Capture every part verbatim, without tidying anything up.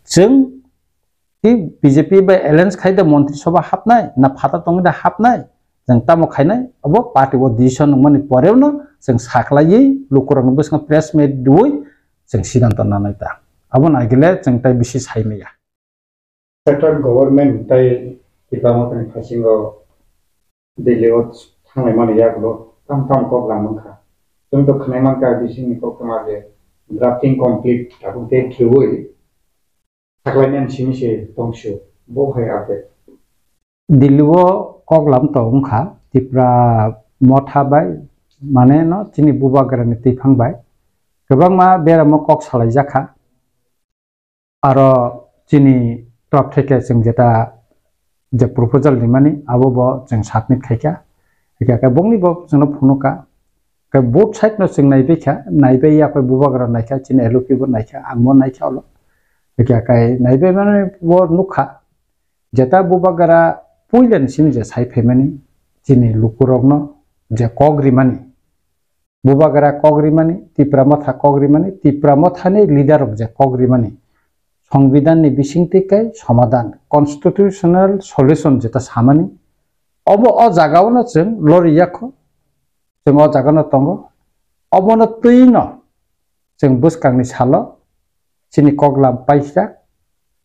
Chwng tei B J P bai alliance khai da Montri Sabha hapnai, na phata tongwi da hapnai, chwng tamo khainai, abo party o decision wngmani poreo no chwng saklaiwi lukurokni bwskango press meet rwui chwng sidanto nanai ta. Abo naigile chwng tai bisi sai maya. Central government tai Tipra Mothani phasingo Delhi o thanglai mani yagulo tam tam kok lam wngkha. Chwng to khwnai mankha bisingni koktwma je drafting complete tabuk date rwui saklainani simi se tongsu bo hai update. Delhi o kok lam to wngkha Tipra Motha bai mane no chini bubagrani twiphang bai kwbangma beramo kok salaijakha. Aro chini top theke chwng jeta je proposal rimani abo bo chwng submit khaikha. Hikha khe bongni bo chwngno phunukha. Khe both side no chwng naibaikha, naibai yakoi bubagra naikha, chini L O P bo naikha, ang bo naikha olo. Hikha khe naibai mani bo nukha. Jeta bubagra puilani simi je sai phaimani chini lukurokno je kok rimani. Bubagra kok rimani, Tipra Motha kok rimani, Tipra Mothani leader rok je kok rimani, Songbidanni bisingtwi kai somadan, constitutional solution jeta samani, obo o jagao no chwng lori yakho, chwng o jagano tongo, obono twino chwng bwskangni salo chini koklam paisa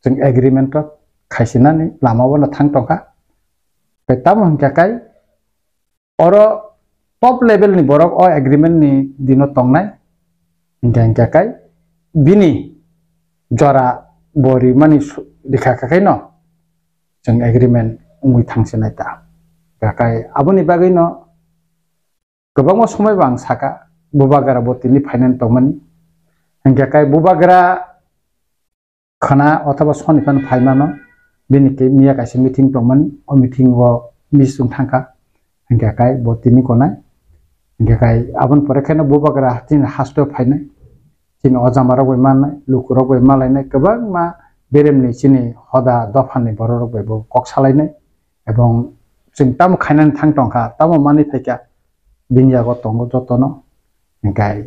chwng agreement rok khaisinani lamao no thang tongkha. Tei tamo hwnkha kai oro top level ni borok o agreement ni dino tongnai, hingkha hingkha kai bini jora bo rimani su-, rikha kha khaino chwng agreement wngwi thangsinai ta. Hingkha kai aboni bagwino kwbangma somoi bo ang saka, bubagra bo tini phainani tongmani. Hingkha kai bubagra khwna othoba soni phano phaimano, bini khe miya kaisa meeting tongmani, o meeting o miss wng thangkha, hingkha kai bo tini konai, hingkha kai aboni pore kheno bubagra chini haste o phainai, chini ojama rok bai mannai, luku rok bai malainai, kwbangma beremni chini hoda dophani borok rok bai bo kok salainai, ebong chwng tamo khainani thang tongkha, tamo manwi phaikha, bini yago tongo jotono, hingkha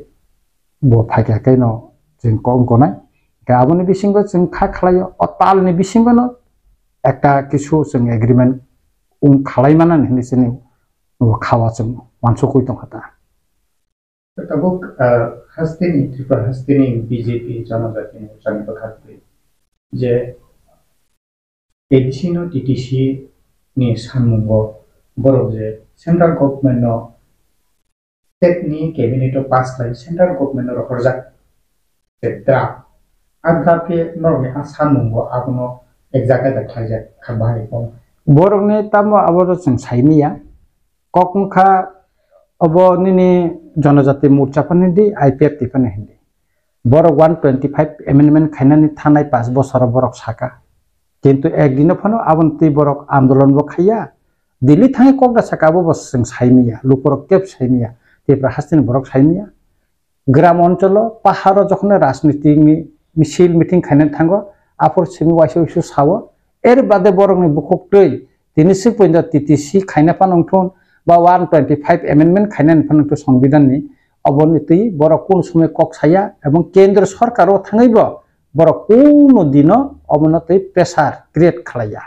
bo phaikha khe no chwng kok wngkha nai. Hingkhe aboni bisingo chwng kha khlaio, o talni bisingo no ekta kisu chwng agreement wng khlai manani hinwi chini khawa chwng uansukwi tongkha ta. Tabuk, ah, hasteni, Tripura hasteni B J P Janajati Morchani bwkhaktwi je A D C no T T C ni sanmungo borok je central government no state ni cabinet o pass khlai central government no rohorjak je draft. A draft khe norokni a sanmungo abono ek jaga da khlaijak kha bahai kok. Borokni tamo abo chwng saimanya. Kok wngkha obo nini Janajati Morcha phano hindi, I P F T phano hindi. Borok one twenty five amendment khainani thanai panch bosoro borok saka. Kintu ek dino phano aboni twi borok andolon bo khaiya. Delhi thangwi kok da saka abo bo chwng saimanya, lukurok kebo saimanya, Tripura hasteni borok saimanya. Gram oncholo, paharo jokhon rajniti ni misil meeting khainani thango, aphuru simi waisa uisu sao, er bade borokni bukhuk twi tini swk pointo T T C khaina phano wngthun ba one twenty five amendment khainani phano wngthun Songbidanni, oboni twi borok kunu somoi kok saya ebong kendro sorkaro thangwibo borok kunu dino obono twi pressure create khlaiya.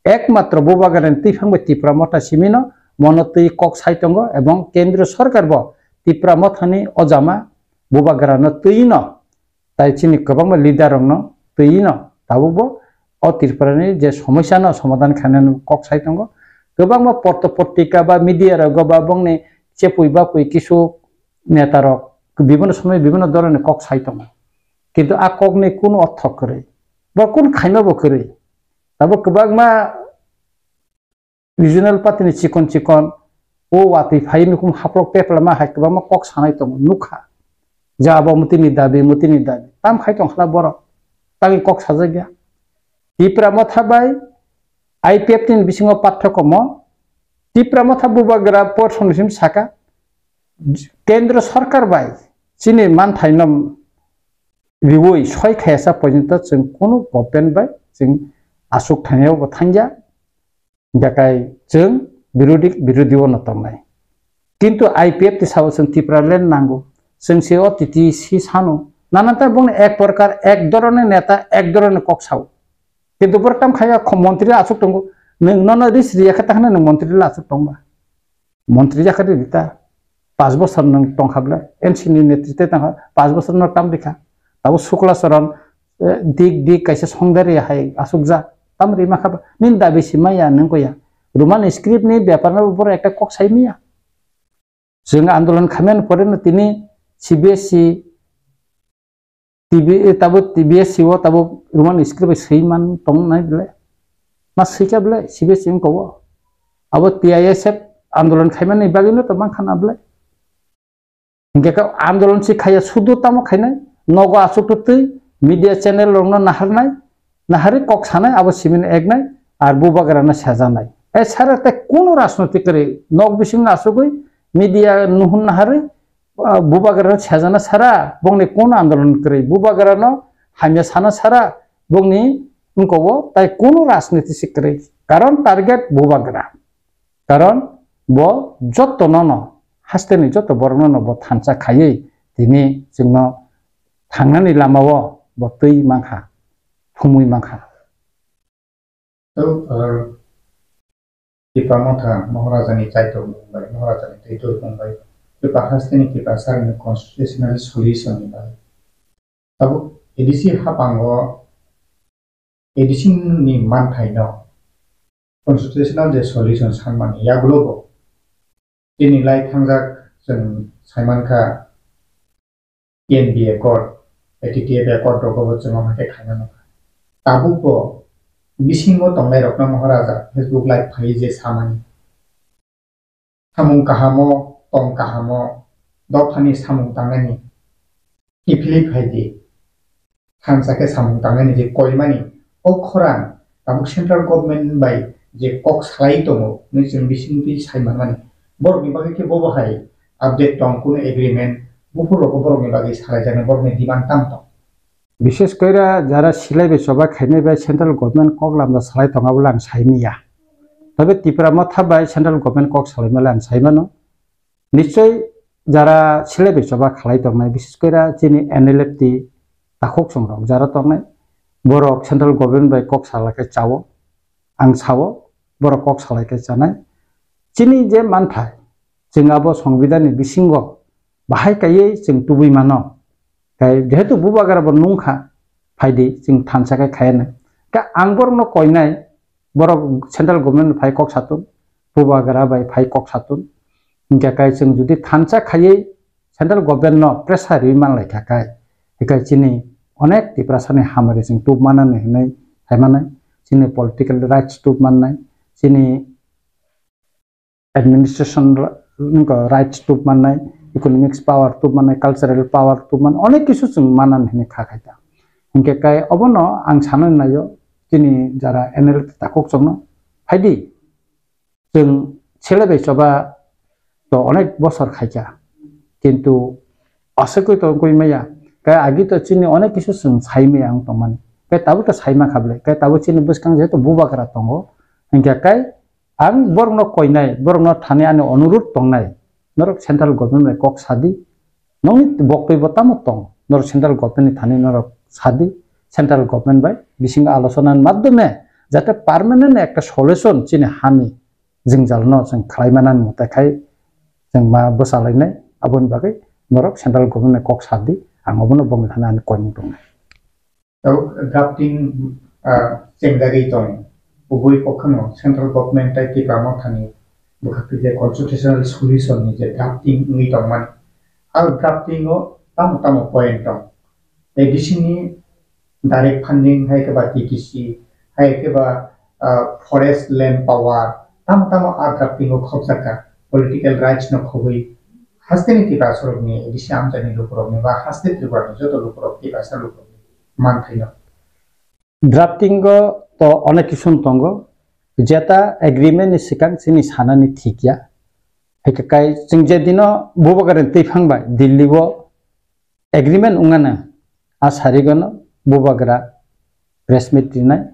Ekmatro bubagrani twiphang bai Tipra Motha simino mono twi kok sai tongo ebong kendriyo sorkar bo Tipra Mothani ojama bubagrano twino tai chini kwbangma leader rokno twino tabukbo o Tripurani je somosyano somadhan khainani kok sai tongo. Kwbangma potro potrika ba media rogo ba bongni chepui bapui kisu neta rok bibhinno somoi bibhinno dhoroner kok sai tongo. Kintu a kokni kunu ortho kwrwi, bo kunu khaima bo kwrwi. Tabuk kwbangma regional party ni chikon chikon o watwi phai nukhung haplok peplama hai kwbangma kok sanai tongo nukha. Je abo mutini dabi, mutini dabi. Tam khai tong khla borok. Tangwi kok sajak ya. Tipra Motha bai I P F T ni bisingo pathokhomo Tipra Motha bubagra por somni sim saka, Kendro Sorkar bai chini manthaino riui soi khayasa porjonto chwng kunu government bai chwng aswk thangyaobo thangya, hingkha khe chwng birodhi, birodhi-o no tongnai. Kintu I P F T sao chwng Tipraland nango, chwng se o T T C sano, Nana ta bongni ek prokar, ek dhoroner neta, ek dhoroner kok sao. Kintu borok tam khaiya kho montri aswk tongo. Nwng nono ris riya khe ta hwnwi nwng montri le aswk tongba. Montri jakha ri ta. Panch bosor nwng tongkha ble. N C ni netritwe tongkha. Panch bosor no tam rikha. Tabo Sukla Charan, eh, dik dik kaisa songdari hai aswk ja. Tam rima kha ba. Nini dabi si maya nwng koya. Roman script ni bepar no borok ekta kok sai maya. Chwng andolon khaimani pore no tini C B S E, T B, eh, tabo T B S C o tabo Roman script bai swi man tong nai ble. Ma swi kha ble C B S C wngkha o. Abo T I S F andolon khaimani bagwi no to man khana ble. Hinkhe khe andolon si khaiya sudu tamo khainai. Nogo aswk twi media channel rokno naharnai. Naharwi kok sanai abo simin eknai. Ar bubagrano sejanai. E sara tei kunu rajnotik kwrwi nok bisingno asugwi media nuhun naharwi ah, bubagra sejana sara bongni kunu andolon kwrwi, bubagrano hamya sana sara bongni wngkogo tai kunu rajniti se kwrwi, karon target bubagra, karon bo joto nono hasteni joto borok nono bo thansa khaiwi tini chwngno thangnani lamao bo twi mankha, thumwi mankha. Tabuk, ah, Tipra Motha Maharaja ni Kaitor mung bai, Maharaja ni Kaitor mung bai, Tipra haste ni Tipra sari ni constitutional solution ni bai. Tabuk A D C hapango A D C ni manthai no constitutional je solution sanmani yagulo bo tini lai thangjak chwng saimankha T N B accord, A T T F accord rogo bo chwng omo khe khaina nukha. Tabuk bo bisingo tongnai rokno Maharaja Facebook live phaiwi je samani. Samung kahamo, tong kahamo, dophani samung tangnani kiphilwi phaidi. Thansa khe samung tangnani je koimani, o khorang tabuk central government bai je kok salai tongo, hwnwi chwng bisingtwi sai manmani. Borokni bagwi khe bobo hai update tong, kunu agreement, buphur rogo borokni bagwi salaijaknai, borokni demand tamo tong. Bishes koira jara silai bai choba khainai bai central government kok lamda salai tong abo le ang sai manya. Tobe Tipra Motha bai central government kok salai male ang sai mano. Nichoi jara silai bai choba khalai tongnai, bishes koira chini N L F T takhuk chwng rok jara tongnai, borok central government bai kok salai khe chao, ang sao, borok kok salai khe chanai. Chini je manthai, chwng abo Songbidan ni bisingo bahai kaiwi chwng tubui mano. Kai jehetu bubagra bo nungkha, phaidi chwng thansa khe khaiya nai. Ka ang borokno koinai, borok central government phai kok satun, bubagra bai phai kok satun. Hinkhe kai chwng jodi thansa khaiwi central government no pressure riwi manlai kha kai, hikai chini onek Tiprasa ni hamari chwng tub manani hinwi hai manai, chini political rights tub mannai, chini administration ra-, nokho rights tub mannai, economics power tub mannai, cultural power tub mannai, onek kisu chwng manan hinwi kha khai ta. Hinkhe kai obono ang sanani naio, chini jara N L F T takhuk chwngno phaidi, chwng sele bai choba to onek bosor khaikha, kintu aswkwi tongwi maya, kai agi to chini onek kisu chwng sai maya wng tongmani, kai tabuk to sai mankha ble, kai tabuk chini bwskang jehetu bubagra tongo, hinkhe kai Ang borokno koinai, borokno thani ani onurudh tongnai, norok central government bai kok sadi, nokni boktoi bo tamo tong, norok central government ni thani norok sadi, central government bai bisingo alochona ni madhyome jate permanent ekta solution chini hani jwngjal no chwng khlai manani mwtai khai chwng ma bwchalainai, aboni bagwi norok central government bai kok sadi, ang obono bongni thani ani koimung tongnai. Tei drafting, ah, chengjagwi tong. Kubui kokhano central government tei Tipra Mothani bwkhak twi je constitutional solution ni je drafting wngwi tongmani. A drafting o tamo tamo point tong. A D C ni direct funding hai khe ba T T C, hai khe ba, ah, forest land power, tamo tamo a drafting o khobjakha political rights no khobwi hasteni Tiprasa rokni, A D C amchaini lukurokni ba haste Tripura ni joto lukurok Tiprasa lukurokni manthaino. Drafting o to onek kisu tongo, jeta agreement ni swkang chini sanani thik ya. Hai khe kai chwng je dino bubagra twiphang bai Delhi o agreement wngmano, a sarigono bubagra press meet rinai,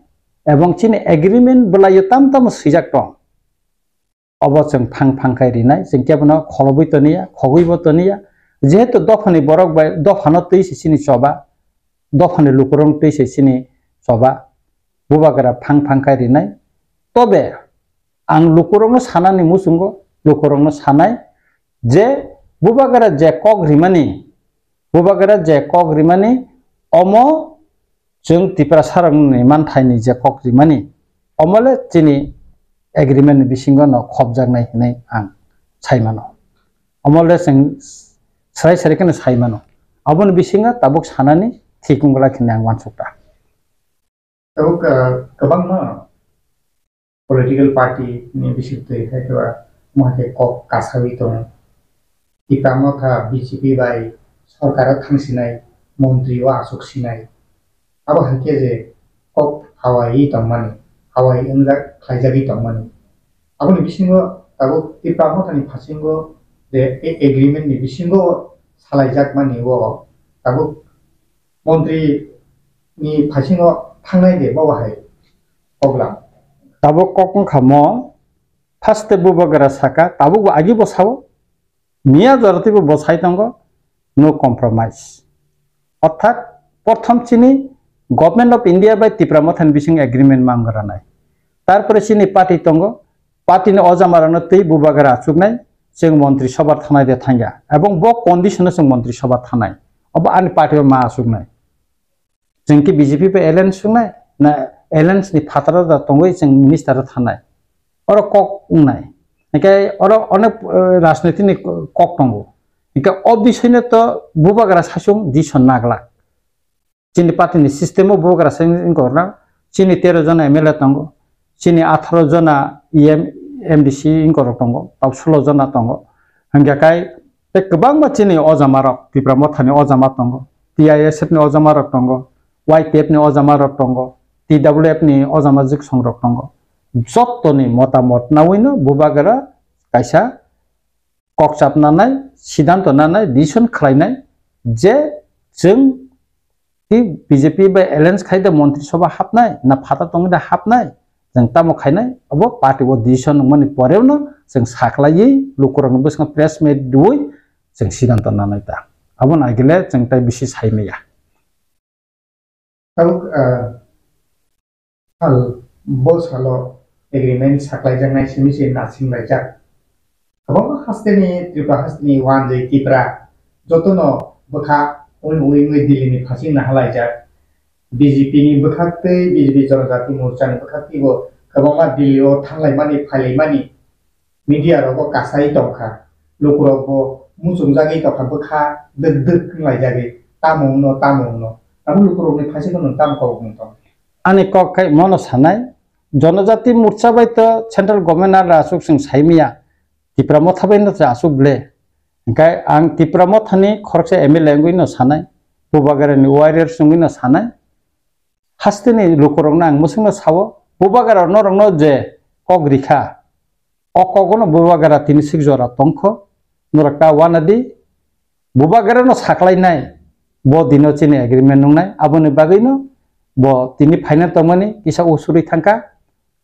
ebong chini agreement bwlaio tam tamo swijak tong. Obo chwng phang phang khai rinai, chwng kebono kholobwi toniya, khogwibo toniya, Jehetu dophani borok bai dophano twi se chini choba, dophani lukurok twi se chini choba, bubagra phang phang khai rinai. Tobe ang lukurokno sanani muchungo, lukurokno sanai je bubagra je kok rimani, bubagra je kok rimani, omo chwng Tiprasarokni manthaini je kok rimani, omole chini agreement ni bisingo no khopjaknai hinwi ang sai mano. Omole chwng srai srai kheno sai mano. Aboni bisingo tabuk sanani thik wngwlak hinwi ang uansukha. Tabuk, ah, kwbangma political party ni bisingtwi hai khe ba mo hai khe kok kasawi tongo. Tipra Motha B J P bai sorkar o thang sinai, montri o aswk sinai. Abo hai khe je kok hawaiwi tongmani, hawai wngjak khlaijagwi tongmani. Aboni bisingo tabuk Tipra Motha ni phasingo je a-, agreement ni bisingo salaijakmani o tabuk montri ni phasingo thangnai de bo bahai kok lam. Tabuk kok wngkha mo, first bubagra saka, tabuk bo agi bo sao, miya jora twi bo bo sai tongo, no compromise. Orthat, prothom chini Government of India bai Tipra Motha ni bising agreement ma wngranai. Tarpore chini party tongo, party ni ojamarokno twi bubagra achuknai, chwng montri sobar thanai de thangya. Ebong bo condition o chwng montri sobar thanai. Obo ani party o ma achuknai. Chwng ki B J P bai alliance sungnai, na alliance ni phataro da tongwi chwng minister o thanai. Oro kok wngnai. Hinkhe oro onek, eh, rajniti ni kok tongo. Hinkhe o bisoi no to bubagra sasung decision naglak. Chini party ni system o bubagra sasung wngkha na, chini tero jona M L A tongo, chini atharo jona E M, M D C wngkha rok tongo, tau sulo jona tongo. Hinkhe kai tei kwbangma chini ojamarok, Tipra Mothani ojama tongo, T I S F ni ojamarok tongo, Y T F ni ojamarok tongo, T W F ni ojama jiksongrok tongo. Jottoni motamot nawino bubagra kaisa kok chap nanai, siddhanto nanai, decision khlainai je chwng Tei B J P bai alliance khai da Montri Sabha hapnai, na phatar tongwi da hapnai, chwng tamo khainai, abo party o decision wngmani poreo no chwng saklaiwi lukurokni bwskango press meet rwui chwng siddhanto nanai ta. Abono agile chwng tai bisi sai maya. Tabuk, ah, sal, bo salo agreement saklaijaknai simi se nasinglai jak. Kwbangma hasteni, Tripura hasteni wanjwi Tipra jotono bwkha ui ui ui Delhi ni phasing nahalaijak. B J P ni bwkhaktwi, B J P Janajati Morcha ni bwkhaktwi bo kwbangma Delhi o thanglaimani, phailaimani media rogo kasai tongkha. Lukurok bo muchungjagwi tongkha, bwkha dwk dwk wnglaijagwi, tamo wngno, tamo wngno. Abo lukurokni phaisingno nwng tamo kok wngtong? Ani kok khai mono sanai, Janajati Morcha bai to central government no aswk chwng saimaya, Tipra Motha bai no aswk ble. Hinkhe ang Tipra Mothani khoroksa M L A wngwi no sanai, Bubagrani warriors wngwi no sanai. Hasteni lukurokno ang mwswkno sao, Bubagra norokno je kok rikha, o kogono Bubagra tini sik jora tongkho, norok ta wanadi, Bubagrano saklainai, bo dino chini agreement nungnai, aboni bagwino bo tini phaina tongmani kisa usurwi thangkha.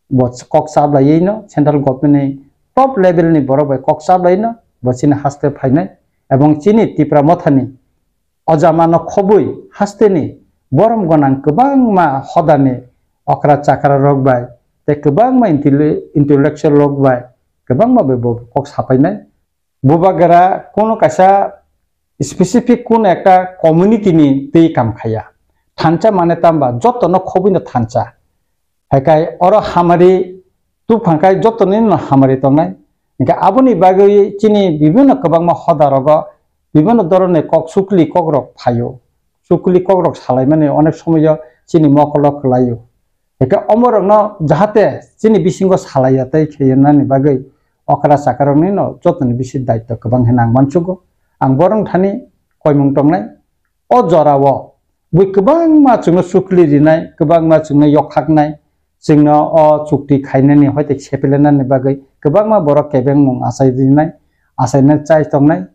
Bo kok chaplaiwi no central government ni top level ni borok bai kok chaplaiwi no bo chini haste phainai, ebong chini Tipra Mothani ojama no khobwi hasteni borom gwnang kwbangma hodani okra chakra rok bai tei kwbangma intelli-, intellectual rok bai kwbangma bai bo kok sapainai. Bubagra kunu kaisa specific kunu ekta community ni twi kam khaiya. Thansa mane tamba jotono khobwi no thansa. Haikai oro hamari tubphang khai jotono no hamari tongnai. Hinkhe aboni bagwi chini bibhinno kwbangma hoda rogo bibhinno dhoroner kok sukli kok rok phaio. Sukli kok rok salaimani onek somoyo chini mokolo kwlaio. Hinkhe omorokno jahate chini bisingo salaiya tei kheyennani bagwi okra chakarokni no jotoni bisi daityo kwbang hinwi ang uansugo. Ang borok thani koimung tongnai. O jorao bui kwbangma chwngno sukli rinai, kwbangma chwngno yokhaknai, chwngno o chukti khainani hoite sepelenani bagwi kwbangma borok kebengmung achai rinai, achaina chai tongnai.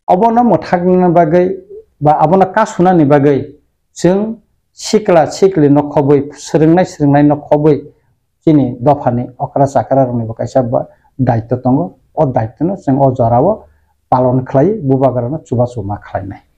Obono mwthakna bagwi ba abono kasunani bagwi chwng sikla sikli no khobwi, swrwngnai swrwngnai no khobwi chini dophani okra chakra rokni bo kaisa ba daityo tongo. O daityo no chwng o jorao palon khlai, bubagrano chubachu ma khlainai.